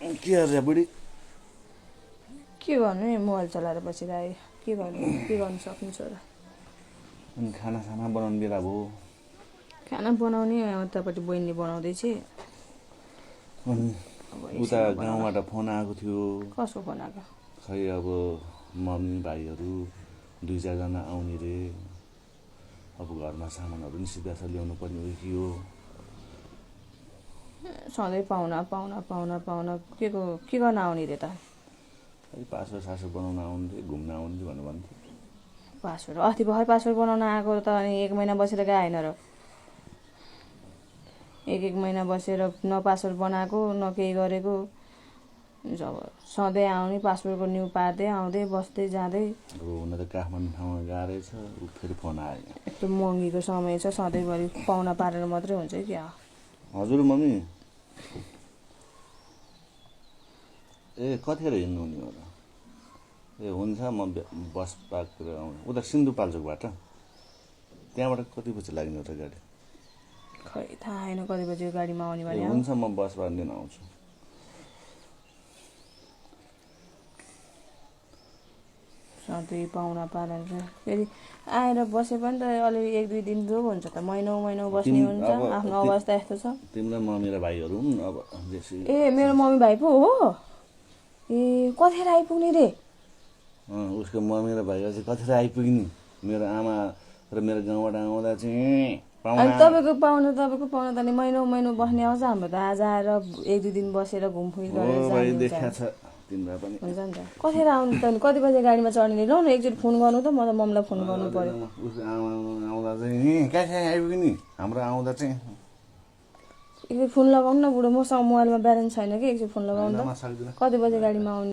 के अरे बुढी के गर्नु नि मोबाइल चलाएर बसिरहे के गर्नु सक्नु छोरा अनि खाना बनाउनु बेला भयो खाना बनाउने उतापट्टि बहिनीले बनाउँदैछ अनि उता गाउँबाट फोन आएको थियो कसको फोन आएको खै अब मम्मी भाइहरू 2-4 जना आउने रे अब घरमा सामानहरू नि सिधा ल्याउनु पर्ने हो कि हो सधैँ पाहुना के गर्न आउने रे त पासपोर्ट सासपोर्ट बनाउन आउने घुम्न आउने भनेर भन्थ्यो पासपोर्ट अस्ति भर्खर पासपोर्ट बनाउन आएको त अनि 1 महिना बसेर गएन र 1 महिना बसेर न पासपोर्ट बनाएको न केही गरेको जब सधैँ आउने पासपोर्टको न्यू पार्दै आउँदै बस्दै जाँदै अब हुन त काठमाडौँ ठाउँमा गाह्रै छ फेरि फोन आयो एकदम महँगीको समय छ सधैँभरि पाहुना पारेर मात्रै हुन्छ क्या हजुर मम्मी ए कतिखेर हिँड्नु हुने हो र ए हुन्छ म बस पार्कतिर आउनु उता सिन्धुपाल्चोकबाट त्यहाँबाट कति बजी लाग्ने हो त गाडी खै थाहा छैन कति बजी गाडीमा आउने भने हुन्छ म बसबाट लिन आउँछु सधैँ पाहुना पारेर फेरि आएर बसे पनि त अलि 1-2 दिन जो हुन्छ त महिनौ बस्ने हुन्छ आफ्नो अवस्था यस्तो छ तिम्रो मम्मी र भाइहरू अब बेसी ए मेरो मम्मी भाइ पो हो ए कतिखेर आइपुग्ने रे उसको मम्मी र भाइहरू चाहिँ कतिखेर आइपुग्ने मेरो आमा र मेरो गाउँबाट आउँदा चाहिँ अनि तपाईँको पाहुना त नि महिनौ बस्ने आउँछ हाम्रो त आज आएर 1-2 दिन बसेर घुमफुल गरेर देखाछ तिम्रो पनि हुन्छ नि त कतिखेर आउनु त कति बजे गाडीमा चढ्ने लौ न एकचोटि फोन गर्नु त म त मम्मीलाई फोन गर्नु पर्यो उसको आमा आउँदा चाहिँ कहाँ आइपुग्ने हाम्रो आउँदा चाहिँ एकचोटि फोन लगाउनु न बुढो मसँग मोबाइलमा ब्यालेन्स छैन कि एकचोटि फोन लगाउनु त कति बजे गाडीमा आउनु